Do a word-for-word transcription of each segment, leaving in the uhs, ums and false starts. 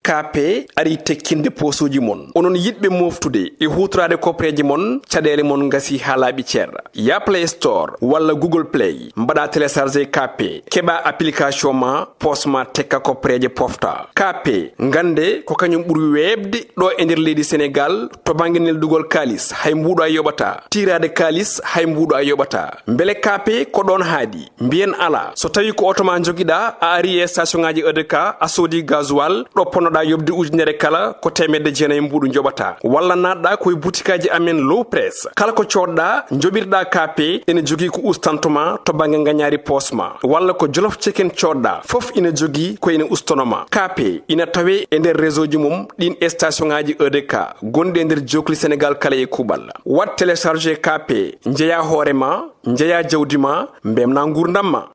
Kaape arii tekkinde poosuuji mon. Onon yiɗɓe mooftude e huutoraade kopreeje mon, caɗeele mon ngasii haa laaɓi cer. Yah Play Store walla Google Play, mbaɗaa télécharger Kaape, keɓaa application ma, poos ma tekka kopreeje pofta. Kaape, ngannde ko kañum ɓuri weeɓde ɗo e nder leydi Senegaal to bannge neldugol kaalis, hay mbuuɗo a yoɓataa. Tiiraade kaalis, hay mbuuɗo a yoɓataa. Mbele Kaape ko ɗoon haaɗi? Mbiyen alaa. So tawii ko oto ma njogiɗaa, a arii e station ŋaaji E D K, a soodii gasoil, ɗo ponnoɗaa yoɓde ujunere kala, ko teemedde jeenayi mbuuɗu njoɓataa. Walla naatɗaa ko e butikaaji amen Low Press. Kala ko coodɗaa, njoɓirɗaa Kaape, ene jogii ko ustanto ma to bannge ngañaari poos ma. Walla ko Jolof Chicken coodɗaa, fof ina jogii ko ene ustono ma. Kaape ina tawee e nder réseau ji mum ɗiin e station ŋaaji E D K gonɗi e nder jookli Senegaal kala e kuuɓal. Waɗ télécharger Kaape, njeyaa hoore ma, njeyaa jawdi ma, mbeltinaa nguurndam ma.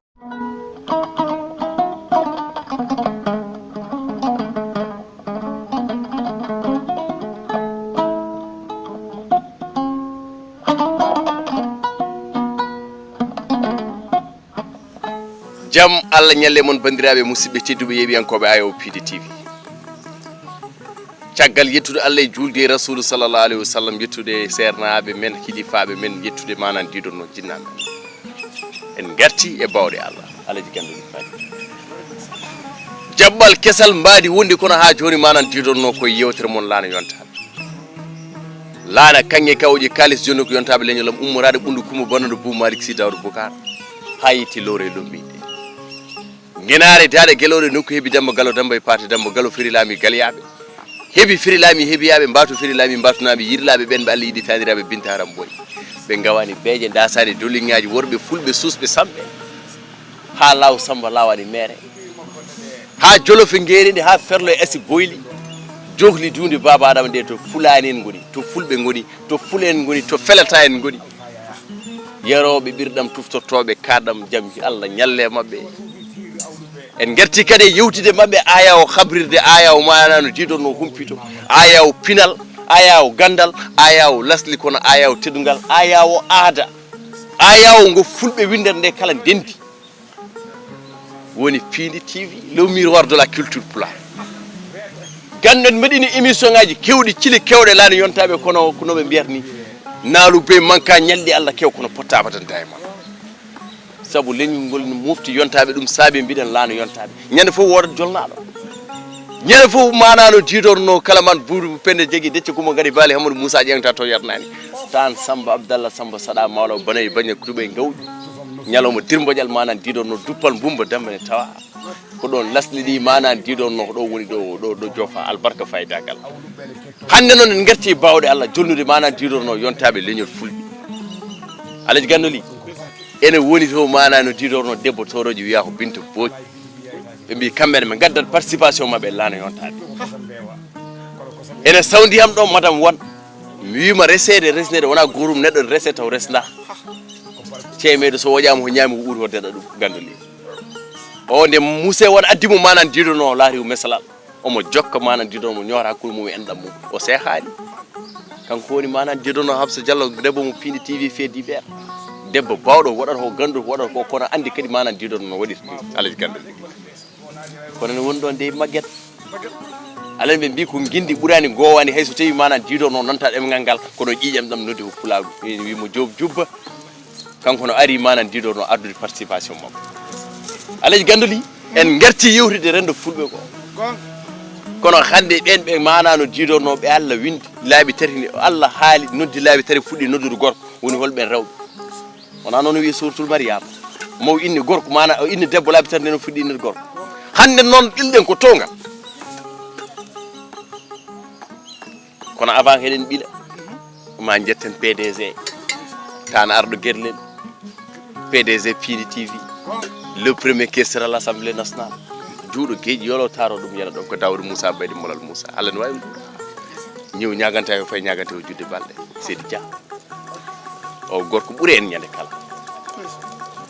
Jam Allah ñalle mon, banndiraaɓe, musidɓe tedduɓe, yeeɓiyankooɓe A O P D T V. Caggal yettude Allah e juulde e Rasuulu sallallahu alayhi wa sallam, yettude seernaaɓe men, kilifaaɓe men, yettude maanaan diidorno jinnaaɓe men. En ngarti e baawɗe Allah, Alaji Ganndoli Faati. Jaɓɓal kesal mbaadi wonde kono haa jooni maanaan diidorno ko e yeewtere mon laana yontaaɓe. Laana kaŋŋe kawƴe kaalis jooni ko yontaaɓe leñol am ummoraade ɓunndu Kumba Banndo Buu Maalik Sii Daawda Bukaar haa yetti lowre e lombiinde. Ngenaare daaɗe gelooɗe nokku heɓi Dammba Galo, Dammba e Paate Dammba Galo feri laami galyaaɓe. Heɓi feri laami heɓiyaaɓe, mbaatu feri laami mbaatunaaɓe, yirlaaɓe ɓeen ɓe Allah yiɗi taaniraaɓe Binta Aram Boy. Ɓe ngawaani beeje, ndaasaani doliŋaaji, worɓe fulɓe suusɓe samɓe. Haa laaw Sammba laawaani meere. Haa Jolof e Ngeerindi, haa Ferlo e Asi Boyli. Jokli duunde Baaba Adama nde to Fulaani en ngoni, to Fulɓe ngoni, to Fule en ngoni, to Felata en ngoni. Yarooɓe ɓirɗam, tuftortooɓe kaaɗɗam, jam Allah ñalle maɓɓe. En ngarti kadi e yewtide maɓɓe, aayaa o habrirde, aayaa o maanaa no diidorno humpito, aayaa o pinal, aayaa o ganndal, aayaa o lasli, kono aayaa o teddungal, aayaa o aada, aayaa o ngo fulɓe winndere nde kala ndenndi. Woni Piindi T V, le miroir de la culture pulaar. Ganndo en mbaɗiino émission ŋaaji keewɗi, cili keewɗe laana yontaaɓe, kono ko no ɓe mbiyata ni, naalu bee manka ñalɗi Allah kew, kono potta abadan daayma. Sabu leñol ngol no mofti yontaaɓe, ɗum saabi mbiɗen laana yontaaɓe. Ñande fof woodat jolnaaɗo. Ñande fof maanaa no diidorno kala man buudu pende jegi decce Kumba Gadi Baali Hamadu Muusa ƴeewta to yarnaani. Taan Sammba Abdallah Sammba Saɗa Mawla Banayi Baña Kuɓe Gawƴi. Ñalawma dirmboƴal maanaa diidorno duppal mbumba demmba ne tawa. Ko ɗoon lasli ɗi maanaa diidorno ko ɗo woni ɗo, ɗo, ɗo joofa albarka faydagal. Hannde noon en ngarti e baawɗe Allah jolnude maanaa diidorno yontaaɓe leñol fulɓe. Alaji Ganndoli, ene woni to maanaa no diidorno debbo toorooji wiyaa ko Binta Booc. Ɓe mbii kamɓe ne ɓe ngaddat participation maɓɓe laana yontaaɓe. Ene sawndi am ɗo madame Wan. Mi wiima reseede, resneede wonaa goorum neɗɗo rese taw resndaa. Ceemeedo so woƴaama ko ñaami ko ɓuri ko deɗa ɗum Ganndoli. O nde Muse Wan addi mo maanaa diidorno o laari o mesalal. Omo jokka maanaa diidorno mo ñoora hakkunde mum e enɗam mum. O seehaani. Kanko woni maanaa diidorno Habsa Jallo, debbo mo Piindi T V fait divers. Debbo baawɗo waɗata ko ganndo waɗata ko kono anndi kadi maanaa diidorno no waɗirta. Alaji Ganndoli. Kono ne woni ɗon dey magget. Alaa ɓe mbii ko nginndi ɓuraani goowaani hay so tawii maanaa diidorno nanta ɗemngal ngal kono ƴiiƴam ɗam noddi ko pulaagu. Ɓe wii mo Joob Jubba. Kanko no ari maanaa diidorno addude participation makko. Alaji Ganndoli, en ngarti yewtide renndo fulɓe ko. Kono hannde ɓeen ɓe maanaa no diidorno ɓe Allah winndi laabi tati, Allah haali noddi laabi tati fuɗɗi noddude gorko woni hol ɓeen rewɓe. Wonaa noon o wiyi suuratul Maryaama. Mo inni gorko maanaa o inni debbo laabi tati nden o fuɗɗi innirde gorko. Hannde noon ɓilɗen ko towngal. Kono avant heɗen ɓila, ma njetten P D G, taan arɗo Gerlel, P D G Piindi T V, le premier questeur à l'Assemblée nationale. Juuɗo geeƴi yolo taaro ɗum yana ɗon ko Daawuda Muusa Baydi Molal Muusa. Allah no waawi ɗum. Ñiw ñaaganta ko fay ñaagante o juuɗe balɗe. Seydi Dia. O gorko ɓuri en ñande kala.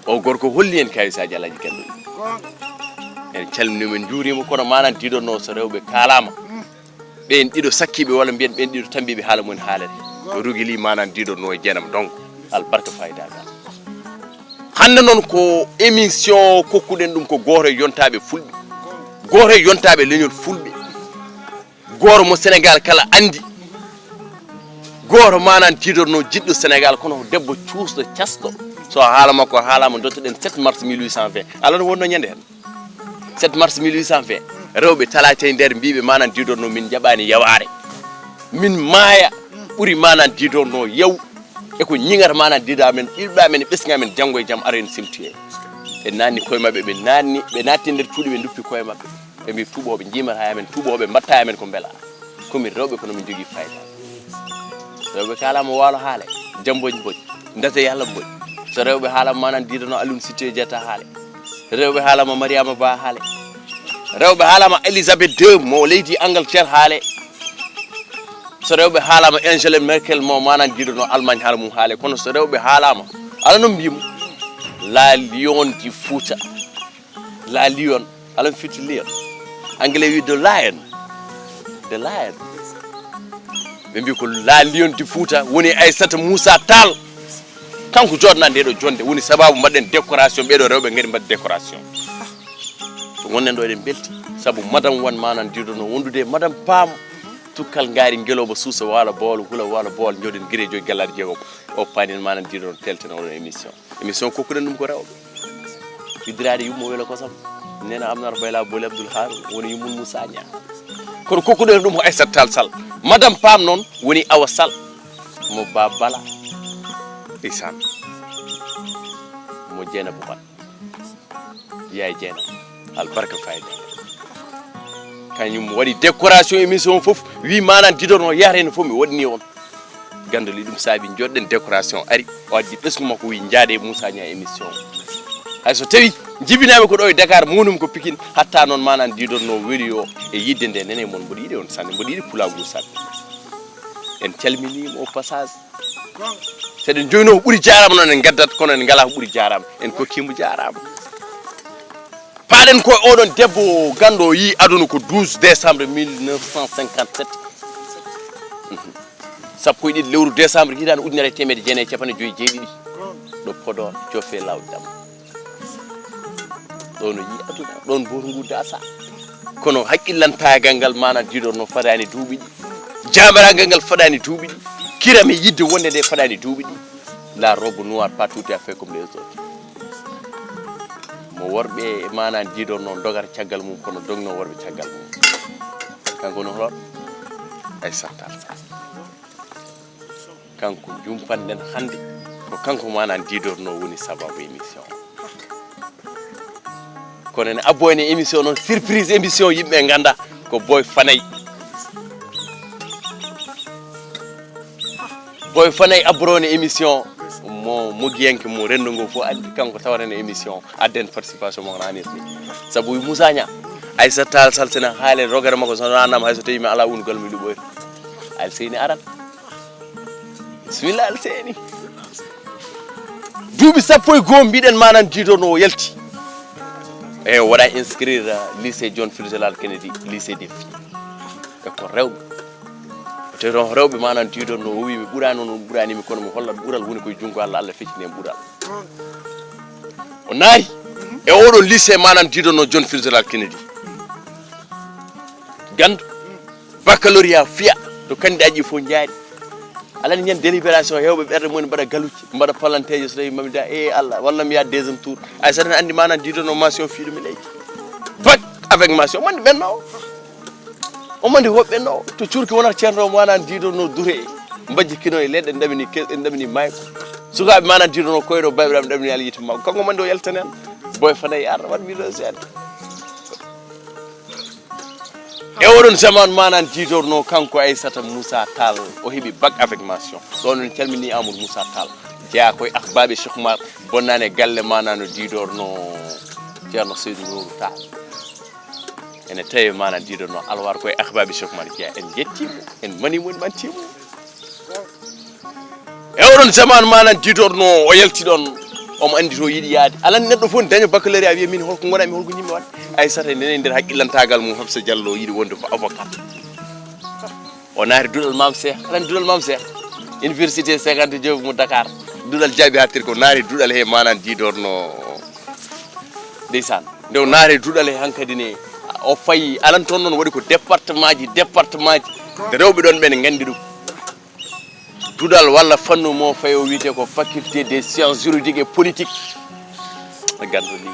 O gorko holli en kawisaaji Alaji Ganndoli. En calminii mo, en njuuriima, kono maanaa diidorno so rewɓe kaalaama. Ɓeen ɗiɗo sakkiiɓe walla mbiyen ɓeen ɗiɗo tambiiɓe haala mum en haalete. Ko rugili maanaa diidorno e jeenam ndongo. Albarka fayda ga. Hannde noon ko émission kokkuɗen ɗum ko gooto e yontaaɓe fulɓe. Gooto e yontaaɓe leñol fulɓe. Gooro mo Sénégal kala anndi. Gooro manan tiitorno jiɗɗo Sénégal, kono ko debbo cuusɗo, casɗo. So haala makko haalama, dottoɗen sept mars mille huit cent vingt. Alaa no wonno ñande hen. Sept mars mille huit cent vingt. Rewɓe talaata e nder mbiɓe manan tiitorno min jaɓani yawaare. Min maaya ɓuri manan tiitorno yaw. E ko ñiŋata manan dida men, ɓiɓɓe amen, ɓesnga men, janngo e jam, ara en simtuye. Ɓe nanni koye maɓɓe, ɓe nanni, ɓe natti nder cuuɗi, ɓe duppi koye maɓɓe. Ɓe mbi tuuɓooɓe, njiimata e amen, tuuɓooɓe, mbatta e amen ko mbela. Ko min rewɓe, kono min jogii fayda. Rewɓe kaalama waalo haale, jamboji mboji, ndate yalla mboji. So rewɓe haalama manan diidono Alioune Sitoé Diatta haale. Rewɓe haalama Mariama Ba haale. Rewɓe haalama Elisabeth deux mo leydi Angleterre haale. So rewɓe haalama Angela Merkel mo manan diidono Allemagne haala mum haale. Kono so rewɓe haalama, ala no mbimo, la lion di Fouta. La lion, alam fiti lion. Anglais wi the lion. The lion. Ɓe mbi ko la lion di Fouta woni Aissata Moussa Tall. Kanko jooɗna nde ɗo jonde, woni sababu mbaɗen décoration, ɓeɗo rewɓe ngari mbaɗi décoration. So wonnen ɗo eɗen belti, sabu madame wan manan diidono wondude e madame Pam. Tukkal ngaari ngeloba suusa wala bool, hula wala bool, jooɗen gire joyi gallade jeegom. O panin manan diidono telten oɗon émission. Émission kokkuɗen ɗum ko rewɓe. Iddirade yummo wela kosam. Nena Amnar Bayla Boli Abdoul Haroun, woni yummum Moussa Niang. Kono kokkuɗen ɗum ko Aissata Tall Sall. Madame Pam noon woni Awa Sall. Mo Ba Bala. Ndeysaan. Mo Dieynaba Ban. Yaay Dieynaba. Albarka fayda. Kañum waɗi décoration émission fof. Wi manan diidono yahata hen fof mi waɗni on. Gandol ɗum saabi joɗɗen décoration ari. O addi ɓesngu makko wi jaade e Moussa Niang émission. Hay so tawi jibinaɓe ko ɗo e Dakar, munum ko Pikine, hatta noon manan diidono weli o e yidde nde nene mon mboɗo yiɗi on sanne, mboɗo yiɗi pulagu sanne. En calminimo au passage. Seɗen joyno ko ɓuri jarama noon en gaddat, kono en ngala ko ɓuri jarama. En kokkimo jarama. Paɗen ko oɗon debbo ganndo o yi aduna ko douze décembre mille neuf cent cinquante-sept. Mhm. Sappo e ɗiɗi lewru décembre hitaande ujunere e teemedde jeenayi e capanɗe joyi e jeeɗiɗi. Ɗo Podor, Cofe Lawdam. Ɗon o yi aduna, ɗon boto ngu dasa. Kono haqqillantaagal ngal manan diidono fadaani duuɓi ɗi. Jaabaragal ngal fadaani duuɓi ɗi. Kiram e yidde wonde nde fadaani duuɓi ɗi. La robe noire, pas tout à fait comme les autres. Mo worɓe e manan diidono dogata caggal mum, kono dogno worɓe caggal mum. Kanko no hol? Aissata Tall Sall. Kanko jumpanɗen hannde, ko kanko manan diidono woni sababu émission o. Kono ene abbo ene émission noon, surprise émission, yimɓe ngannda ko Boy Fanay. Boy Fanay abboro ne émission mo mogiyanke mo renndo ngo fof anndi, kanko tawata ne émission, adden participation makko no hannirta ni. Sabu wi Moussa Niang, Aissata Tall Sall sene haale rogere makko, so nanam hay so tawi mi ala woni golle mi luɓoyta. Alseyni arat. Bismillah Alseyni. Duuɓi sappo e goo mbiɗen manan diidono o yalti. E o waɗa inscrire, uh, lycée John Fitzgerald Kennedy, lycée des filles. E ko rewɓe. Te ɗon rewɓe manan diidono o wi mi ɓurani on, on ɓuranimi, kono mi hollat ɓural woni koye junngo Allah, Allah feccini en ɓural. O naati e oɗon lycée manan diidono John Fitzgerald Kennedy. Ganndo. Baccalauréat fiya to candidat ji fof njaari. Alani ñande délibération, hewɓe ɓerɗe mumen mbaɗa galuji, mbaɗa palanteeje, so tawi mami da e Allah walla mi yaha deuxième tour. Ay saɗa ne anndi manan diidono mention fiiɗo mi leydi. Bac avec mention, omo anndi ɓenno o. Omo anndi hoɓɓe ɓenno o to cuurki wonata ceerno o manan diidono dure. Mbajji kino e leɗɗe ɗamini ke-, en ɗamini mayko. Sukaaɓe manan diidono koyɗo bayɓe ɗam ɗamini Allah yitte makko. Kanko omo anndi o yaltanen. Boy Fanay ar waɗ mi ɗo seeɗa. E oɗon zaman manan diidono kanko Aissata Moussa Tall, o heɓi bac avec mention. Ɗon en calmini Amadou Moussa Tall. Jeya koye ahbabe Cheikh Oumar, bonnane galle manano diidorno Ceerno Seydou Nourou Tall. Ene tawi manan diidorno alwar koye ahbabe Cheikh Oumar Jeya. En jettimo, en manimo, en mantimo. E oɗon zaman manan diidorno o yalti ɗon, omo anndi to yiɗi yaade. Alan neɗɗo fof ne daña baccalauréat wiya min holko gonami, holko ñimmi waɗde. Aissata nene nder haqqillantagal mum, Hafsa Diallo yiɗi wonde ko avocat. O naati duɗal Mame Cheikh, alan duɗal Mame Cheikh. Université cinquante-neuf mo Dakar. Duɗal jaabi hattir ko naati duɗal he manan diidorno. Ndeysaan. Nde o naati duɗal he hankadi ne, O fayi alan toon noon waɗi ko département ji, département ji. Rewɓe ɗoon ɓe ne nganndi ɗum. Duɗal walla fannu mo fayi o wiyetee ko faculté des sciences juridiques et politiques. Ganndo ni,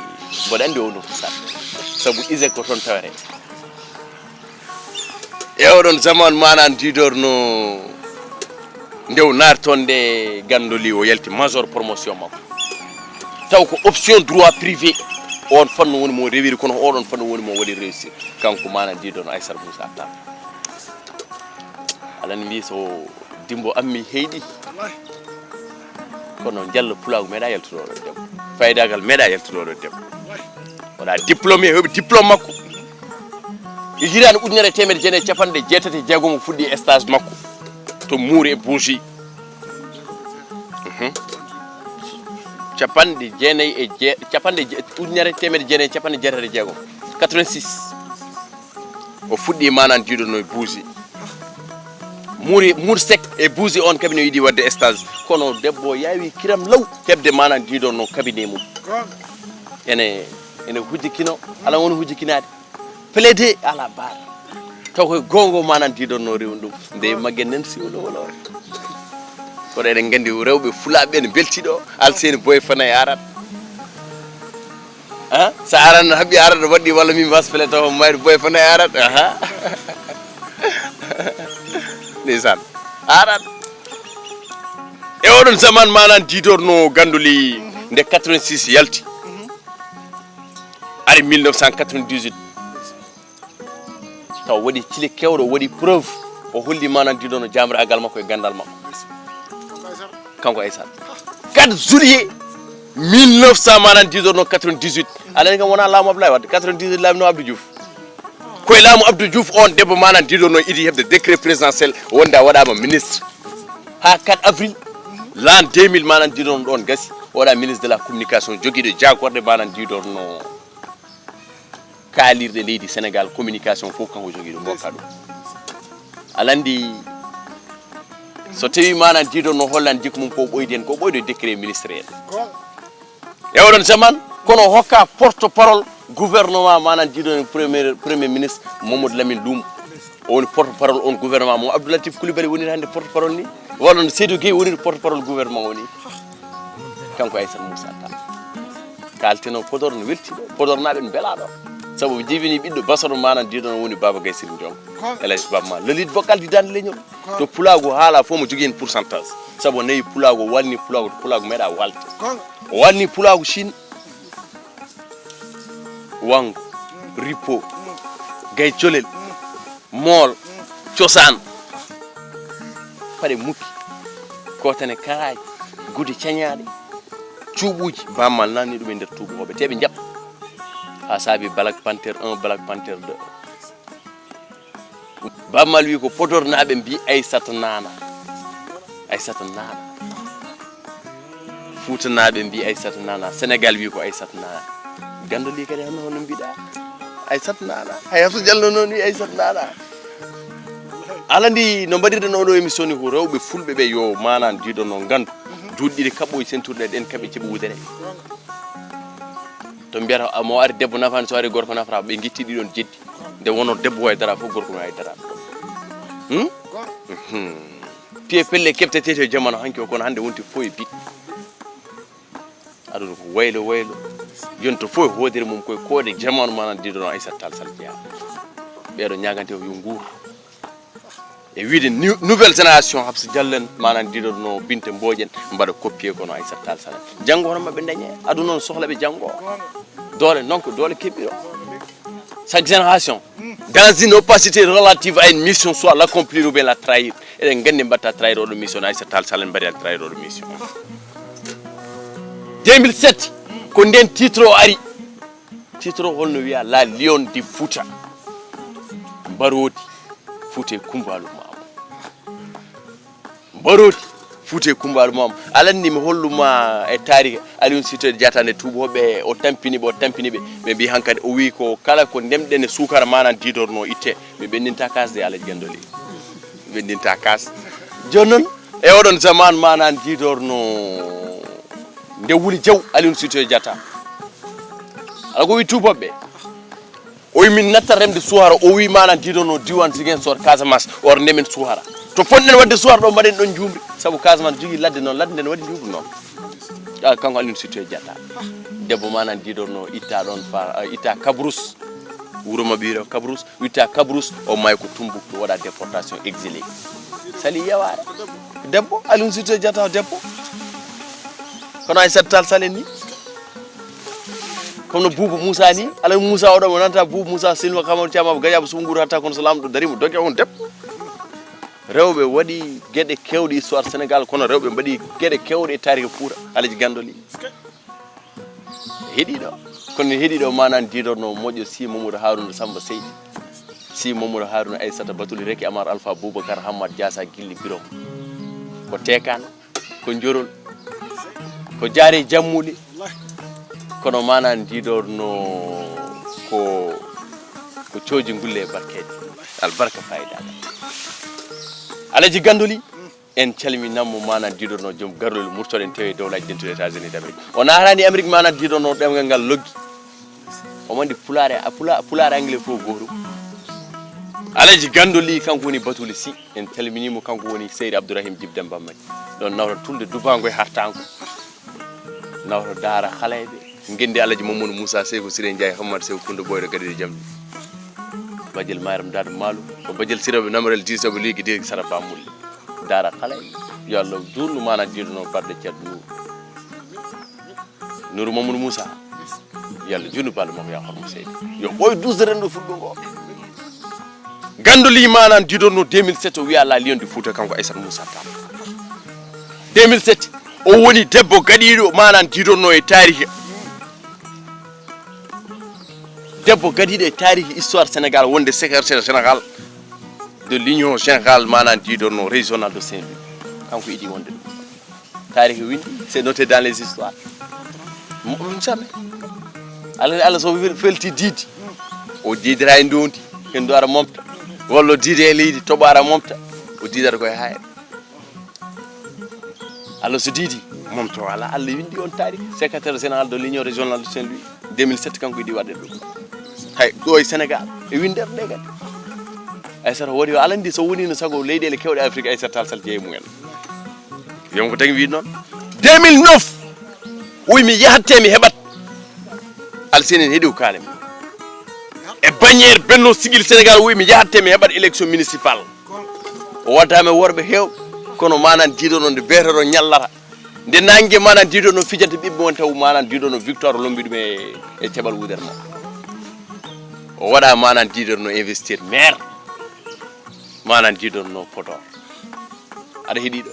mboɗo anndi o no sat. Sabu isek ko toon tawetee. E oɗon zaman manan didorno nde o naari toon nde ganndo li o yalti major promotion makko. Taw ko option droit privé on fannu woni mo rewiri, kono oɗon fannu woni mo waɗi réussir. Kanko manan didorno Aissata Moussa Tall. Alan mbi so Dimbo ammi heyɗi. Kono Jallo pulaagu meeɗa yaltude oɗo debbo. Faydaagal meeɗa yaltude oɗo debbo. Wona diplômé, heɓi diplôme makko. E hitaande ujunere e teemedde jeenayi e capanɗe jeetati e jeegom o fuɗɗi stage makko to Mour et Bougie. Mhm. Capanɗe jeenayi e jee-, capanɗe je-, ujunere e teemedde jeenayi e capanɗe jeetati e jeegom. Quatre-vingt-six. O fuɗɗi manan didorno e Bougie. Mour, Mour Seck e Bougie on kaɓi no yiɗi waɗde stage. Kono debbo o yaawi kiram law heɓde manan didorno cabinet mum. Ene, ene hujji kino, ala woni hujji kinaade. Plaidé ala baar. Taw koye goongo manan didorno rewni ɗum. Nde maggen nen siwlo wala wala. Kono eɗen nganndi rewɓe fulaaɓe ene mbelti ɗo. Alseni Boy Fana e arat. Ah, so aran haɓi aran waɗɗi walla min was fele taw mayre Boy Fana e arat. Aha. Ndeysaan. Aran. E oɗon zaman manan didorno gandoli nde quatre-vingt-six yalti. Ari mille neuf cent quatre-vingt-dix-huit. Taw waɗi cile kewɗo, waɗi preuve. O holli manan didorno jamiragal makko e gandal makko. Kanko Aissata. Quatre juillet mille neuf cent manan didorno quatre-vingt-dix-huit. Alani kam wona laamu Abdoulaye Wade, quatre-vingt-dix-huit laamu no Abdou Diouf. Koye laamu Abdou Diouf on debbo manan didorno idi heɓde décret présidentiel wonde a waɗama ministre. Ha quatre avril l'an deux mille manan didorno ɗon gasi. O waɗa ministre de la communication jogiiɗo jagorɗe manan didorno. Kaalirɗe leydi Sénégal communication fof kanko jogii ɗum, hokka ɗum. Aɗa anndi so tawi manan didorno hollan jikku mum ko ɓoydi en, ko ɓoydo décret ministre en. E oɗon zaman kono o hokka porte parole gouvernement manan didorno premier, premier ministre Mamadou Lamine Loum. O woni porte parole on gouvernement mo Abdou Latif Coulibaly woniri hannde porte parole ni. Walla no Seydou Guèye woniri porte parole gouvernement o ni. Kanko Aissata Moussa Tall. Kalteno Podor no weltiɗo. Podor naɓe no mbelaɗo. Sabu jibini ɓiɗɗo basoɗo manan diɗon woni Baba Gaye Siri Jongo. El Hadj Baba Ma. Le lead vocal du Dande Leñol. To pulaagu haala fof mo jogii hen pourcentage. Sabu o nawi pulaagu, o walni pulaagu, to pulaagu meeɗa walde. O walni pulaagu Chine. Wango, ripo, gay colel, mool, cosaan. Paɗe mukki, kotane karaaji, gude cañaaɗe, cuuɓuuji, bammal nanni ɗum e nder tuubu hoɓe, te ɓe njaɓ. Haa saabi Black Panther un, Black Panther deux. Bammal wi ko Podornaaɓe mbi Aissata Nana. Aissata Nana. Fuutanaaɓe mbi Aissata Nana. Sénégal wi ko Aissata Nana. Gandoli kadi hono hono mbiɗa Aissata Nana. Hay Abdou Diallo noon wi Aissata Nana. Ala ndi no mbaɗirɗen oɗo émission ni ko rewɓe fulɓe ɓe yo manan diɗo no gandu. Duuɗi ɗiɗi kaɓɓo e senturɗe ɗen kaɓe ceɓi wudere. To mbiyata mo ari debbo nafani so ari gorko nafata ɓe gitti ɗiɗon jeddi. Nde wono debbo wawi dara fof gorko wawi dara. Hmm? Mhm. Piye pelle keptete to jamanu hanki o kono hannde wonti fof e bi. Aduna ko waylo waylo. Yonto fof e hoodere mum koye koode jamanu manan diɗo no Aissata Tall Sall jeyaa. Ɓeɗo ñagante o yo nguur. E wiide nou-, nouvelle génération Habsa Diallo en manan diɗo no Binte Mbooƴ en mbaɗa copier kono Aissata Tall Sall. Janngo hono maɓɓe dañe. Aduna on sohla ɓe janngo. Doole noon ko doole keɓɓiro. Chaque génération, dans une opacité relative à une mission, soit l'accomplir ou bien la trahir. Eɗen nganndi mbatta trahir oɗo mission, Aissata Tall Sall en mbaɗi trahir oɗo mission. Deux mille sept, ko nden titre o ari. Titre o holno wiya La Lionne du Fouta. Mbaroodi Fouta e Kumbaalu Maamo. Mbaroodi Fouta e Kumbaalu Maamo. Alanni mi holluma e taarika Aliou Sitoé Diatta nde tuubo ɓe o tampini ɓe, o tampini ɓe. Ɓe mbi hankadi o wi ko kala ko ndemɗen e suukara manan didorno itte. Ɓe ɓendinta kaas de Alaji Gandoli. Ɓe ɓendinta kaas. Jooni noon e oɗon zaman manan didorno nde wuli jaw Aliou Sitoé Diatta. Ala ko wi tuuboɓe. O wi min natta remde suhara, o wi manan diidono diwan Ziguinchor, Casamance, or ndemen suhara. To ponɗen wadde suhara ɗo mbaɗen ɗon njuumri, sabu Casamance jogii ladde noon, ladde nden waɗi njuumri noon. Ah, kanko Aline Sitoé Diatta. Debbo manan diidono itta ɗon fa, ah, itta Kabrous. Wuro maɓɓe wiyetee Kabrous, itta Kabrous, o maayi ko Tumbuktu, waɗa déportation, exilé. Sali yawaare. Debbo, Aline Sitoé Diatta o debbo. Kono Aissata Tall Sall en ni. Comme no Boubou Moussa ni, Alaji Moussa oɗo mo nanta Boubou Moussa Silva Kamadou Thiam Abou Gadia Abou Soungou hatta kono so lamɗo dari mo doge on debbo. Rewɓe waɗi geɗe kewɗe histoire Sénégal, kono rewɓe mbaɗi geɗe kewɗe e taariki Fuuta, Alaji Gandoli. Heɗiɗo. Kono heɗiɗo manan diidono moƴƴo si Mamadou Harouna Samba Seydi. Si Mamadou Harouna Aissata Batuli Reki Amar Alpha Boubacar Hammad Diassa Gilli Birom. Ko tekan. Ko njorol, ko jaare jammuuli, kono manan diidono ko, ko cooji ngulle e barkeeji, albarka faayidagal. Alaji Gandoli, en calminanmo manan diidono joom garol murtoɗen tewe dowlaji dentuɗe États-Unis d'Amérique. O naatani Amérique manan diidono ɗemngal ngal loggi. Omo anndi pulaar e, a, pula-, pulaar e anglais fof gooto. Alaji Gandoli kanko woni Batuli si. En calminimo, kanko woni Seydi Abdourahim Djiby Demba Madi. Ɗon nawta tulde dubango e hartango. Nawta daara halayɓe. Ngendi Alaji Mamadou Moussa Seykou Siré Ndiaye Hammad Seykou Koundou Boyɗo Gaɗiri Jamɗi. Bajel Mayram Dado Malou. Ko bajel Siraɓe Namarel Disaɓe Leydi Sara Bamulle. Daara halayɓe. Yo Allah juutnu manan diidono barɗe Ceerno Nour. Nour Mamadou Moussa. Yo Allah juutnu balɗe makko ya hormo seydi. Yo ɓooy duusde renndo fulɓe ngo. Gandoli manan diidono deux mille sept o wiya la Lion de Fouta kanko Aissata Moussa Tall. Deux mille sept o woni debbo gaɗiiɗo manan diidono e taariki. Debbo gaɗiiɗo e taariki histoire Sénégal wonde secrétaire général de l'union générale manan diidono régional de Saint-Louis. Kanko idi wonde ɗum. Taariki winndi, c'est noté dans les histoires. Mo ɗum sami. Allah, Allah so fel-, felti diidi. O diidira e ndondi, hendu ara momta. Walla o diidi e leydi, toɓo ara momta. O diidata koye hayre. Allah so diidi, momto ala. Allah winndi on taariki. Secrétaire général de l'union régionale de Saint-Louis, deux mille sept kanko idi waɗde ɗum. Hay ɗo e Sénégal, e winndere nde kadi. Aissata woni o alandi so woni no sago leyɗeele kewɗe Afrique Aissata Tall Sall jeeyi mumen. Wiyam ko tagi wiide noon. Deux mille neuf, o wi mi yahatte mi heɓat. Alseni en heɗi ko kaalem. E bannière Benno Siggil Sénégal o wi mi yahatte mi heɓat élection municipale. O waddama e worɓe heew, kono manan diidono nde beetoɗo ñallata. Nde nangue manan diidono fijata ɓiɓɓe mon taw manan diidono victoire lombi ɗum e, e caɓal wudere makko. O waɗa manan diidono investir maire. Manan diidono Podor. Aɗa heɗi ɗo.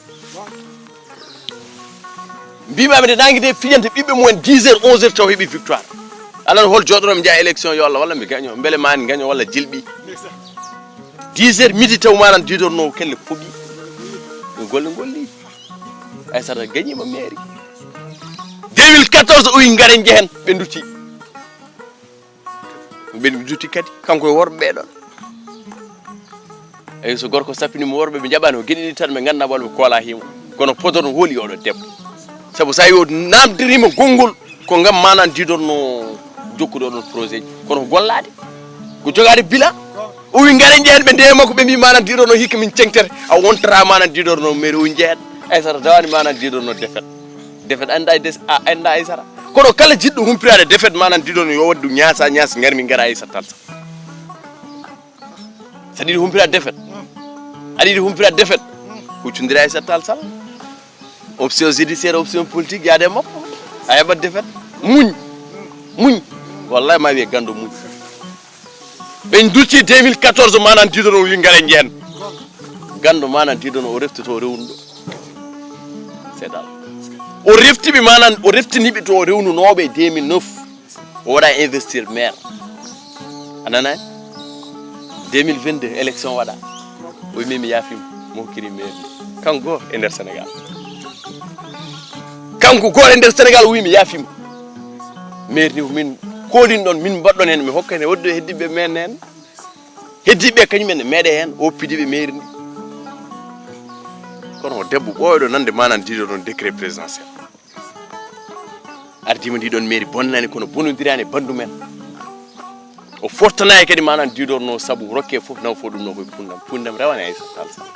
Mbimaɓe nde nangue de fijanta ɓiɓɓe mumen dix heures, onze heures taw heɓi victoire. Alan hol jooɗoɗo mi jaa élection yo Allah walla mi gaño. Beele ma en gaño walla jilɓi. Dix heures midi taw manan diidono kelle puɗi. Ɗum golle golli. Aissata gañima mairie. Deux mille quatorze o wi ngaren jehen ɓe dutti. Ɓe dutti kadi kanko e worɓe ɓe ɗon. Eyi so gorko sappinimo worɓe ɓe jaɓani o geɗe ɗiɗi tan ɓe ganda walla ɓe koola himo. Kono Podor no hooli oɗo debbo. Sabu sa yi o namdirima gongol ko ngam manan diidono jokkude oɗon projet ji. Kono ko gollade. Ko jogade bilan. O wi ngaren jehen ɓe ndeya makko ɓe mbi manan diidono hikka min cengtere a wontata manan diidono mairie o wi jehen. Aissata dawani manan diidono défaite. Défaite anda e des-, a anda Aissata. Kono kala jiɗɗo humpirade défaite manan diidono yo waddu ñaasa ñaas ngarmi ngara Aissata Tall Sall. Saɗa yiɗi humpirade défaite. Aɗa yiɗi humpirade défaite. Huccondira Aissata Tall Sall. Option judiciaire, option politique, yaade e makko. A heɓat défaite. Muñ. Muñ. Wallahi ma wiye gando muñ. Ɓe dutti deux mille quatorze manan diidono wi ngare jehen. Gando manan diidono o refti to rewnuɗo. Seeɗa. O reftiɓe manan, o reftiniɓe to rewnunoɓe deux mille neuf. O waɗa investir maire. A nana? Deux mille vingt-deux élection waɗa. O wi min mi yaafima mo hokkiri maire. Kanko goto e nder Sénégal. Kanko goto e nder Sénégal o wi mi yaafima. Maire ni ko min kolin ɗon, min mbaɗɗon hen, mi hokka hen wadde heddiɓe men hen. Heddiɓe kañum en meeɗe hen, o pidi ɓe maire ni. Kono o debbo ɓooyɗo nande manan diidono décret présidentiel. Ardima ndi ɗon mairie bonnani kono bonnodirani e bandu men. O fottanayi kadi manan diidorno sabu rokke fof naw fo ɗum no koye pundam. Pundam rewane Aissata Tall Sall.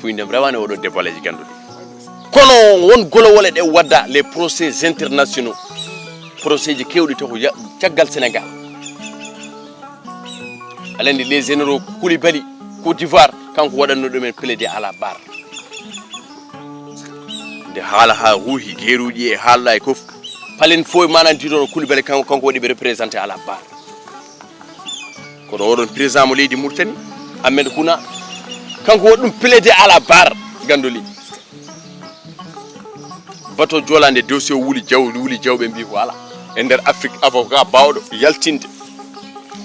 Pundam rewane oɗo debaleji ganduɗi. Kono won golowole ɗe wadda les procès internationaux. Procès ji kewɗi to ko ya-, caggal Sénégal. Aɗa andi les généraux Koulibaly, Côte d'Ivoire, kanko waɗanno ɗumen plaider à la barre. Nde haala ha huuhi, geeruuji e haalɗa e kof. Palen fof manan diidono Koulibaly kanko, kanko waɗi ɓe représenté à la barre. Kono oɗon président mo leydi Mauritanie, Ahmed Kouna, kanko waɗi ɗum plaider à la barre, gandoli. Bato Joola nde dossier o wuli jaw, wuli jaw ɓe mbi ko ala. E nder Afrique avocat bawɗo yaltinde.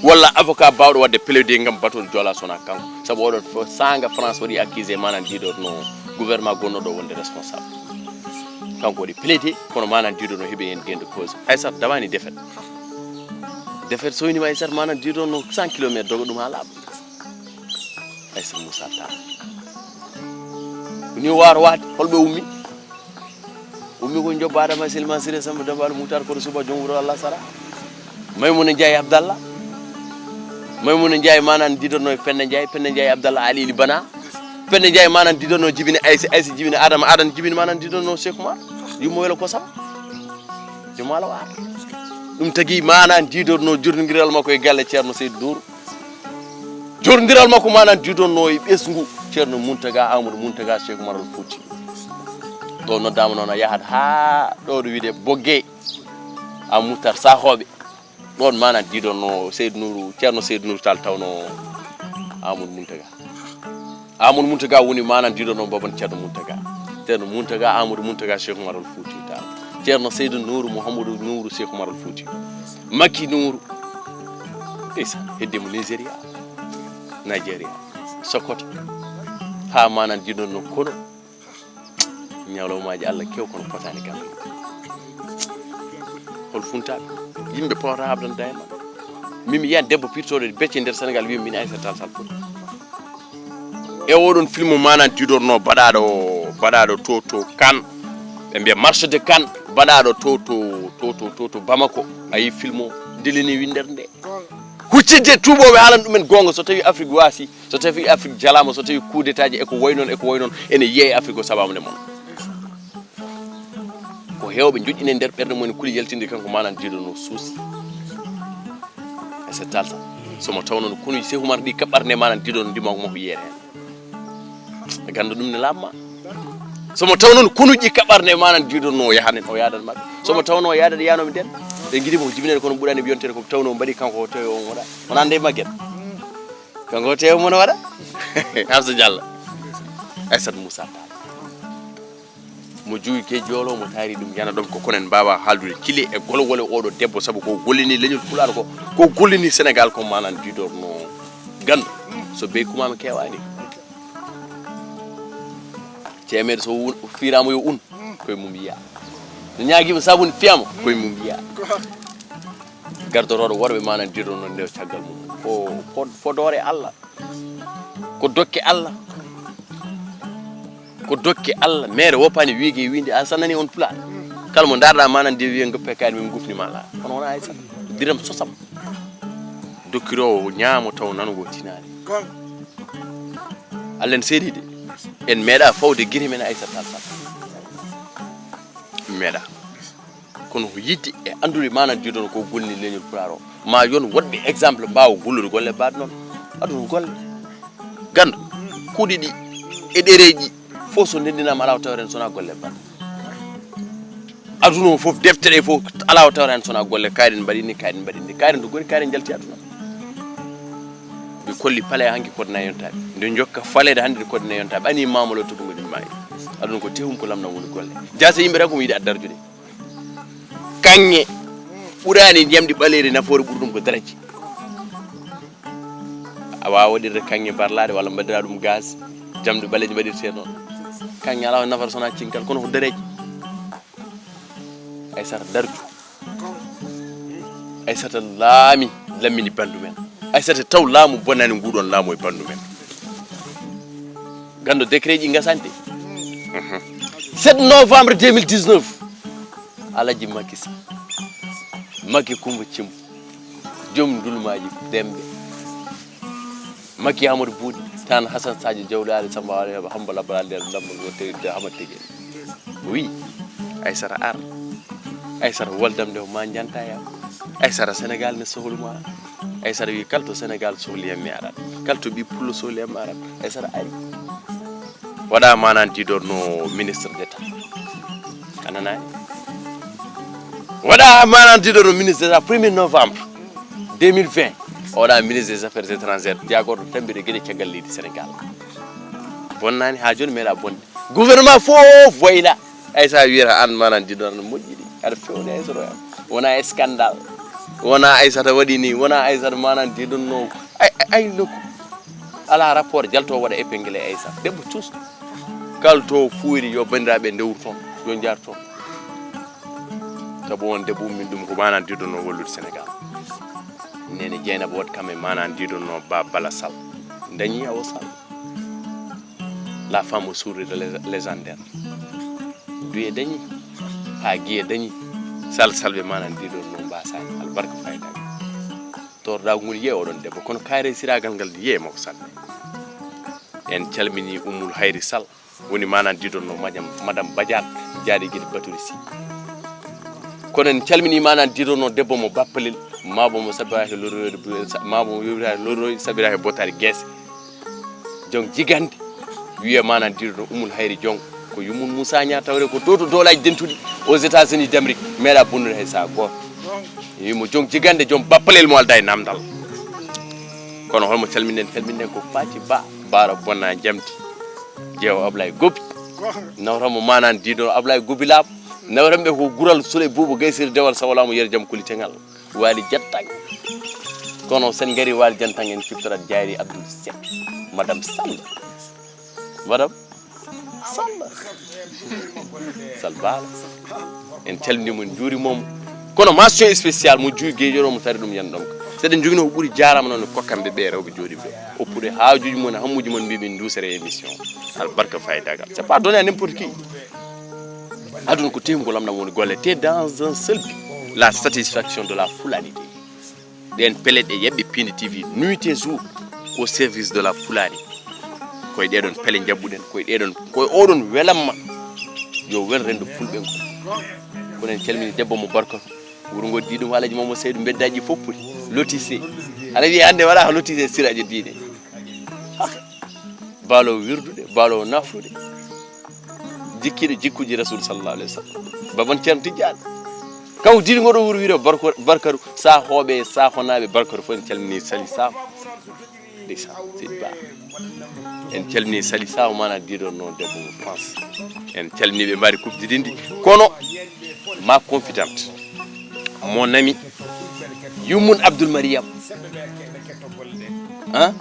Walla avocat bawɗo wadde plaider ngam bato Joola sona kanko. Sabu oɗon fof sanga France waɗi accusé manan diidono gouvernement gonnoɗo wonde responsable. Kanko waɗi plaider kono manan diidono heɓi hen gain de cause. Aissata dawani défaite. Défaite so winima Aissata manan diidono cent kilomètres dogo ɗum ha laaɓa. Aissata Moussa Tall. Ni waro wade holɓe ummi. Ummi ko jobba Adama Silma Siré Samba Dambal Moutar Koto Suba Jom Wuro Allah Sara. Maymuna Ndiaye Abdallah. Maymuna Ndiaye manan diidono e Penda Ndiaye, Penda Ndiaye Abdallah Ali Ili Bana. Penda Ndiaye manan diidono jibini Aysé, Aysé jibini Adama, Adama jibini manan diidono Cheikh Oumar. Yummo welo kosam. Yummo ala waata. Ɗum tagi manan diidono jurndiral makko e galle Ceerno Seydou Nour. Jordiral makko manan diidono e ɓesngu Ceerno Muntaga Amadou Muntaga Cheikh Oumar Al Fouti. Ɗo noddama noon a yahat ha ɗo ɗo wiide Bogge. A Moutar Sahoɓe. Ɗon manan diidono Seydou Nour, Ceerno Seydou Nour Tall tawno Amadou Muntaga. Amadou Muntaga woni manan diidono baban Ceerno Muntaga. Ceerno Muntaga Amadou Muntaga Cheikh Oumar Al Fouti Tall. Ceerno Seydou Nour Mouhamadou Nour Cheikh Oumar Al Fouti. Makki Nour. Ndeysan, hedde mo Nigeria. Nigeria. Sokoto. Ha manan diidono kono. Ñalawmaaji Allah kew kono potaani kam. Hol funtaaɓe? Yimɓe powata habdande dayma. Min mi yiyan debbo pirtooɗo e becce nder Sénégal wiya min Aissata Tall Sall poti. E oɗon film manan diidono baɗaɗo, baɗaɗo to, to Cannes. Ɓe mbiya marche de Cannes, baɗaɗo to, to, to, to, to, to Bamako. A yi film o, ndilini windere nde. Huccitde tuubooɓe haalan ɗumen goonga so tawi Afrique waasi. So tawi Afrique jalaama, so tawi coup d'état ji e ko wayi noon, e ko wayi noon, ene yiya e Afrique o sababu nde mon. Ko heewɓe joƴƴine nder ɓernde mum en kuli yaltinde kanko manan diidono suusi. E so talta. So mo tawno no kunu Cheikh Oumar ɗi kaɓɓarde manan diidono ndima ko makko yiyeede heen. E ganda ɗum ne laamma. So mo tawno no kunuji kaɓɓarde manan diidono o yahanen, o yaadan maɓɓe. So mo tawno o yaadade yanomi nden. Ɓe ngiɗi mo ko jibinede kono ɓurani yontere ko tawno o mbaɗi kanko o tawi on waɗa. On ande magget. Kanko tew mo no waɗa. Hamsa Diallo. Aissata Moussa Tall. Mo juwi ke joolo mo taari ɗum yana ɗon ko konen mbawa haaldude kile e golwole oɗo debbo sabu ko gollini leñol pulaar ko ko gollini Sénégal ko manan didorno gandu so bey kumama kewani ceemeɗe so wun- firama yo un koye mum yiya so ñaguima sabun fiyama koye mum yiya gardoroɗo worɓe manan didorno nde caggal mum ko ko fodore Allah ko dokke Allah ko dokke Allah mere woppani wiige winde a sanani on pula kala mo darɗa manan de wiye goppe kayit min gufni ma la kono wona ay sa diram sosam dokkirowo ñaamo taw nanugo tinaani Allah en seedi de en meeɗa fawde giri men ay sa tal tal meeɗa kono ko yidde e anndude manan didono ko golni leñol pulaar o ma yon woɗɓe exemple mbawa gollude golle mbaɗe noon aduna golle ganda kuuɗe ɗi e ɗereji fof so ndendinama ala ko tawren sona golle mbaɗe aduna o fof defte ɗe fof ala ko tawren sona golle kayɗen mbaɗini kayɗen mbaɗini kayɗen to goni kayɗen jalti aduna ɓe kolli pale hanki kodna yontaɓe nde jokka falede hande nde kodna yontaɓe ani mamalo to ɗum ɗum mayi aduna ko tehum ko lamna woni golle jasa yimɓe tan komo yiɗi addarjude Kaŋŋe ɓuraani njamndi ɓaleeri nafoore ɓuri ɗum ko dareeji. A waawaa waɗirde kaŋŋe barlaaɗe walla mbaɗiraa ɗum gaz, jamɗe ɓaleeje mbaɗirtee noon. Kaŋŋe alaa o nafata so wonaa cinkal, kono ko dareeji. Aysata darju. Aysata laami, lammini banndu men. Aysata taw laamu bonani nguɗoon laamu e banndu men. Ganndo décret ji ngasante. Mhm. Sept novembre deux mille dix-neuf. Alaji Macky Sall. Macky Coumba Thioub. Joom ndulmaaji demɓe. Makki Amadou Buuɗi, tan Hasan Sadio Jawlaali Samba Wali Hamba Labal nder lambal wo tewide Hamad Tege. Oui, Aysata ar. Aysata waldam nde ma janta ya. Aysata Sénégal ne sohlu ma. Aysata wi kalto Sénégal sohli en mi arat. Kalto ɓi pullo sohli en mi arat. Aysata ari. Waɗa manan didorno ministre d'état. A nanaani? Waɗa manan didorno ministre d'état premier novembre deux mille vingt. O waɗa ministre des affaires étrangères, jagorɗo tambire geɗe caggal leydi Sénégal. Bonnaani haa jooni meeɗa bonde. Gouvernement fof wayla. Ay sa wiyata an manan didorno moƴƴi ɗi. Aɗa fewni Aysata o. Wona scandale. Wona Aysata waɗi ni, wona Aysata manan didorno. Ay, ay, ay nokku. Ala rapport jalto waɗa épinglé Aysata. Debbo cuusɗo. Kalto fuuyri yo banndiraaɓe ndewru toon, yo njaar toon. Sabu on debbo ummin ɗum ko manan didorno wallude Sénégal. Nene Jeynaba Wade kam e manan didorno Ba Bala Sall. Dañi Awa Sall. La femme au sourire lé-, légendaire. Duye dañi. Ha Guiye dañi. Sal salɓe manan didorno mbasani. Albarka fayda. Torɗagol ngol yiye oɗon debbo. Kono kaare siragal ngal yiye mo ko sanne. En calmini Ummul Hayri Sall. Woni manan didorno majam, Madame Badiane, jaari gila Baturi Sy. Kono en calmini manan didorno debbo mo Bappalel, mabo mo sabira he lorroyde, mabo mo yowira he lorroyde, sabira he botari guese. Jom jigande, wiye manan didorno Ummul Hayri Jong, ko yummum Moussa Niang tawre ko dow to dolaji dentuɗi aux États-Unis d'Amérique, meeɗa bonnude hay saha goto. Wimo jom jigande, jom Bappalel mo alda e namdal. Kono holmo calminen, calminen ko Faty Ba, Bara Bonna Jamdi. Jeewo Ablaye Gobi. Nawtanmo manan didorno Ablaye Gobi Laaɓo. Nawtanɓe ko Gural Souley Boubou Gaysiri Dewal Sawalamo Yer Jam Kuli Teŋal. Waali Jattang. Kono sen ngari Waali Jattang en ciftorat Jayri Abdoul Seck. Madame Sall. Madame Sall. Sall Baalo. En calminimo, en njuurimomo. Kono mention spéciale mo Juuy Geejoɗo mo tari ɗum yan ɗon. Seɗen jogino ko ɓuri jaarama noon kokkamɓe ɓe rewɓe jooɗiɓe. Oppude haajuji mon, hammuji mon mbiɓe duusere e émission. Albarka fayidagal. C'est pas donné à n'importe qui. Aduna ko teemgol am ɗam woni golle. Te dans un seul but. La satisfaction de la fulanité. Ɗen pele ɗe yaɓɓi Pindi T V, nuit et jour, au service de la Fulani. Koye ɗeɗon pele jaɓɓuɗen, koye ɗeɗon, koye oɗon welamma. Yo wel rendo fulɓe ngo. Kono en calmini debbo mo Barka. Wuro ngo di ɗum Alaji Momo Seydou beddaji fof puri. Lotissé. Aɗa wiya hannde waɗa ko lotissé siraji diine. Baalo wirdude, baalo nafrude. Jikkiiɗo jikkuuji Rasul sallallahu alaihi wasallam. Baban Ceerno Tijjaani. Kanko diidi ngoɗo wuro wiyetee Barko-, Barkaru, Sahooɓe, Sahonaaɓe, Barkaru fof en calminii Sali Saho. Ndeysaan, Seydi Ba. En calminii Sali Saho, maana diiɗo noon debbo mo France. En calminii ɓe mbaari coupe du dindi. Kono ma confidente, mon ami, yummun Abdoul Mariam. Hein?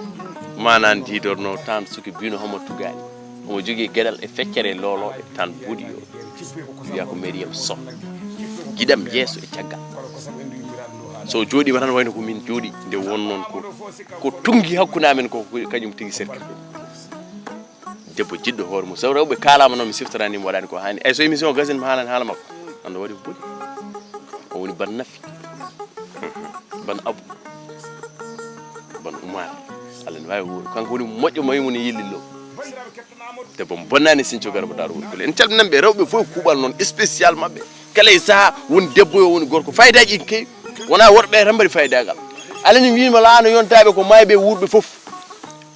Maana diiɗo no tan suki bino homo tugaani. Omo jogii geɗal e feccere lolooɗe tan buuɗi yo wiya ko Mariam Sow. Giɗam yeeso e caggal. So o jooɗiima tan wayno ko min jooɗi nde won noon ko, ko tunngi hakkunde amen ko, ko kañum tigi serki. Debbo jiɗɗo hoore mum. So rewɓe kaalaama noon mi siftorani mi waɗani ko haani. Eyi so émission o gasii mi haalani haala makko. An o waɗi ko boni. O woni ban Nafi. Ban Abu. Ban Umar. Allah ne waawi wuuro. Kanko woni moƴƴo Maymuna Yillillo. Debbo mo bonnaani Sinthiou Garba Daaro woni kole. En calminanɓe rewɓe fof kuuɓal noon spécial maɓɓe. Kala e sahaa woni debbo yo woni gorko. Fayidaaji ɗi keewi. Wonaa worɓe tan mbaɗi fayidaagal. Alani wiima laano yontaaɓe ko maayɓe wuurɓe fof.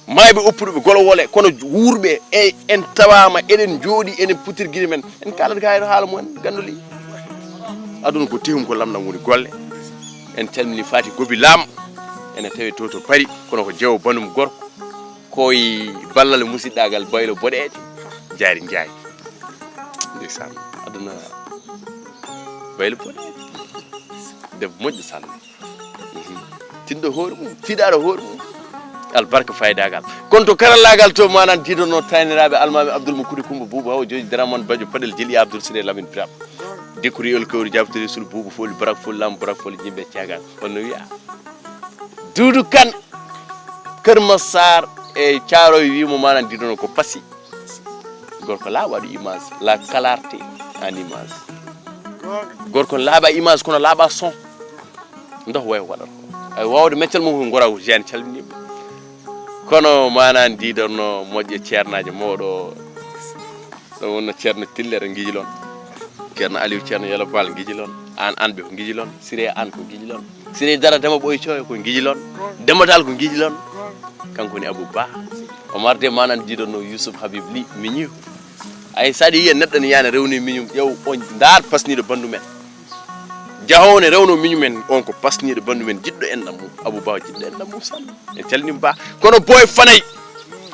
Maayɓe oppuɓe golo wole, kono wuurɓe e en tawaama eɗen njooɗi eɗen putirgiri men. En kaalat ka hayto haala mumen gandoli. Aduna ko tehum ko lamɗam woni golle. En calmini Fati Gobi Lam. Ene tawi to to Paris, kono ko jeewo banum gorko. Koye ballal musiɗɗagal Baylo Boɗeejo. Jaari Njaay. Ndeysaan. Aduna Baylo Boɗeejo. Debbo moƴƴo sanne. Mhm. Tinɗo hoore mum, tiiɗaɗo hoore mum. Albarka faydagal. Kono to karallagal to manan didono tayniraɓe almami Abdoul Moukoudi Coumba Boubou Haw Joji Dramane Badio Padel Jeli Abdoul Sine Lamine Biram. Découvrir el kewri jabtori sul Boubou Foli Brak Foli Lam Brak Foli Jimbe Thiagal. On no wiya. Doudou Kane. Kër Massar e Thiaroye wimo manan didono ko Passy. Gorko laaɓa waɗu image, la clarté en image. Gorko laaɓa image kono laaɓa son. Ndoh wayo waɗata. Ay, wawde meccal mum ko ngora jean calminima. Kono manani diɗon no moƴƴo ceernaajo mawɗo o. Ɗo wonno ceerno Tillere Ngijilon. Ceerno Aliou, Ceerno Yelo Bal Ngijilon. An, an ɓe ko Ngijilon. Siré an ko Ngijilon. Siré Dara Dema Ɓoy Coyo ko Ngijilon. Dema Tall ko Ngijilon. Kanko woni Abou Ba. Omar de manani diɗon no Youssouf Habib Ly miñi. Ay, saɗa yiya neɗɗo ne yana rewni miñum, ƴeew on ndaar pasniɗo bandu men. Jahoowo ne rewno miñum en, on ko pasniɗo bandu men, jiɗɗo en ɗam mum. Abou Ba jiɗɗo en ɗam mum sanne. En calminima Ba. Kono Boy Fanay,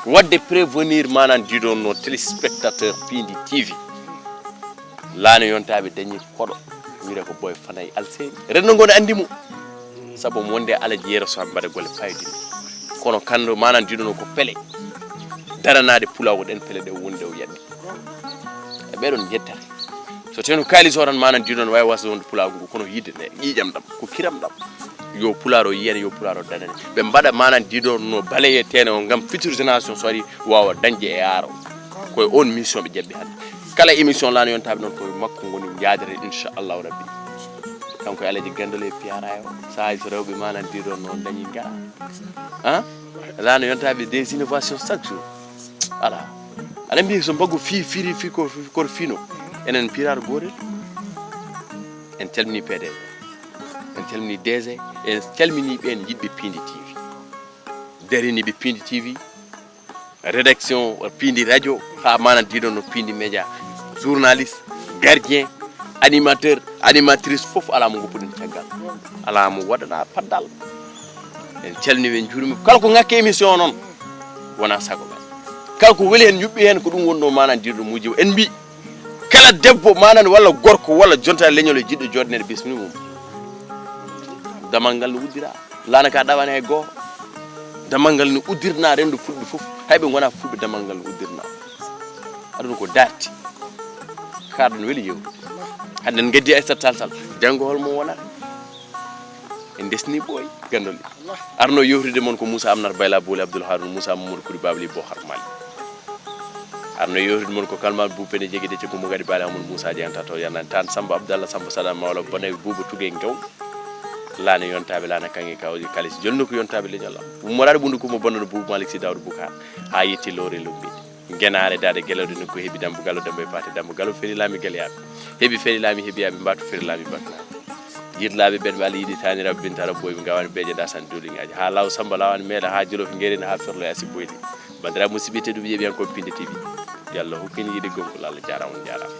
wadde prévenir manani diɗon no téléspectateur Pindi T V. Laana yontaɓe dañi koɗo, wiyete ko Boy Fanay Alseyni. Renndo ngo ne andi mo. Sabu mo wonde Alaji Yero Sow mbaɗa golle payɗiɗe. Kono kanndo manani diɗon no ko pele. Daranaade pulaagu ɗen pele ɗe wonde o yaɗi. E ɓeɗon jettata. So teno kaalis o tan manani diɗon wawi wasde wonde pulaagu ngu, kono yidde nde, ƴiiƴam ɗam, ko kiram ɗam. Yo pulaar o yiyane, yo pulaar o danane. Ɓe mbaɗa manani diɗon no balayer terrain o ngam future génération so ari wawa dañde e yaaro. Koye on mission ɓe jaɓɓi hannde. Kala émission laana yontaɓe noon koye makko ngoni jaadere inchallahu rabbi. Kanko e Alaji Gandale e piyara o. Saaji so rewɓe manani diɗon no dañi ngara. Hein? Laana yontaɓe des innovations chaque jour. Ala. Aɗa mbiya so mbaggu fi, firi, fi ko, koto fino. Enen piraar gootel. En calmini P D G. En calmini D G. En calmini ɓen yiɗɓe Pindi T V. Dariniiɓe Pindi T V. Rédaction Pindi Radio. Ha manani diɗon no Pindi Média. Journaliste, gardien, animateur, animatrice, fof ala mo ngoppuɗen caggal. Ala mo waɗana paddal. En calmini ɓe, en juurima. Kala ko ŋakki émission o noon, wona sago men. Kala ko weli hen, yuɓɓi hen, ko ɗum woni ɗo manani diɗon muuji o. En mbi, kala debbo manani walla gorko walla jonta leñol e jiɗɗo jooɗaneede bismini mum. Damal ngal no uddira. Laana ka ɗawana hay gooto. Damal ngal no uddirna renndo fulɓe fof. Hay ɓe ngona fulɓe, damal ngal no uddirna. Aduna ko darti. Kaɗon weli yewtude. Hannde en gaddi Aissata Tall Sall. Janngo holmo wonata? En ndesni ɓooy gandol. Arno yewtude mon ko Moussa Amnar Bayla Booli Abdoul Haroun Moussa Mamadou Koulibaly Bo Har Mali. Arno yewtude mon ko Kalma Bou Pene Jegi de Cekku mo gadi Bali Amadou Moussa Dieng Tato Yanani Tan Samba Abdallah Samba Sada Mawla Bonay Bouba Tugay Ngaw. Laana yontaɓe laana kanŋe kawji kalis. Jonno ko yontaɓe leñol am. Moraɗo ɓundu Kumba Bonno Bouba Malick Sy Daoud Boucar. Ha yetti lowre lumbi. Genaare daade gelewde nokku heɓi dambugal o dembo e paate dambugal o feri laami geleyaaɓe. Heɓi feri laami heɓiyaaɓe mbaatu feri laami mbaatnaaɓe. Jitlaaɓe ɓen ɓe Allah yiɗi taaniraaɓe binta Rabbo ɓe ngawani beeje dasani duuliŋaaji. Haa law Samba lawani meeɗa haa Jolof ngerini haa ferlo e asi boyli. Bandiraɓe musidɓe tedduɓe yeɓiyankooɓe Pinde T V. Yo Allah hokku en yiɗi gomɗol Allah jaaraama on jaaraama.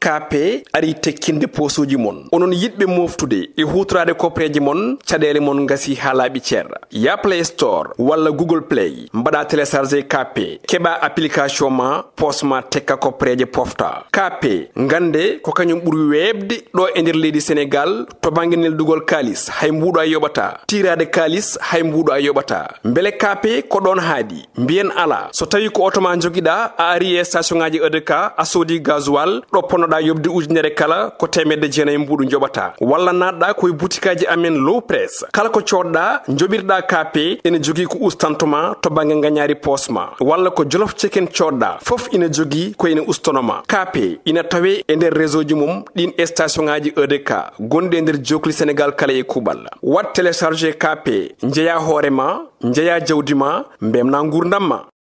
K P ari tekkinde poosuuji mon. Onon yiɗɓe moftude e huutoraade kopreeje mon, caɗeele mon ngasi haa laaɓi cer. Ya Play Store walla Google Play, mbaɗa télécharger K P, keɓa application ma, poos ma tekka kopreeje pofta. K P, ngannde ko kañum ɓuri weeɓde ɗo e nder leydi Senegal to bannge neldugol kaalis, hay mbuuɗo a yoɓata. Tiiraade kaalis, hay mbuuɗo a yoɓata. Mbele K P ko ɗoon haaɗi? Mbiyen alaa. So tawii ko oto ma njogiɗaa, a ari e station ŋaaji E D K, a soodi gasoil, ɗo ponnoɗaa yoɓde ujunere kala, ko teemedde jeenayi mbuuɗu njoɓataa. Walla naatɗaa ko e butikaaji amen Low Press. Kala ko coodɗaa, njoɓirɗaa K P, ene jogii ko ustanto ma to bannge ngañaari poos ma. Walla ko Jolof Chicken coodɗaa, fof ina jogii ko ina ustono ma. K P ina tawee e nder réseau ji mum ɗiin station ŋaaji E D K gonɗi e nder jookli Senegal kala e kuuɓal. Waɗ télécharger K P, njeyaa hoore ma, njeyaa jawdi ma, mbemnaa nguurndam ma.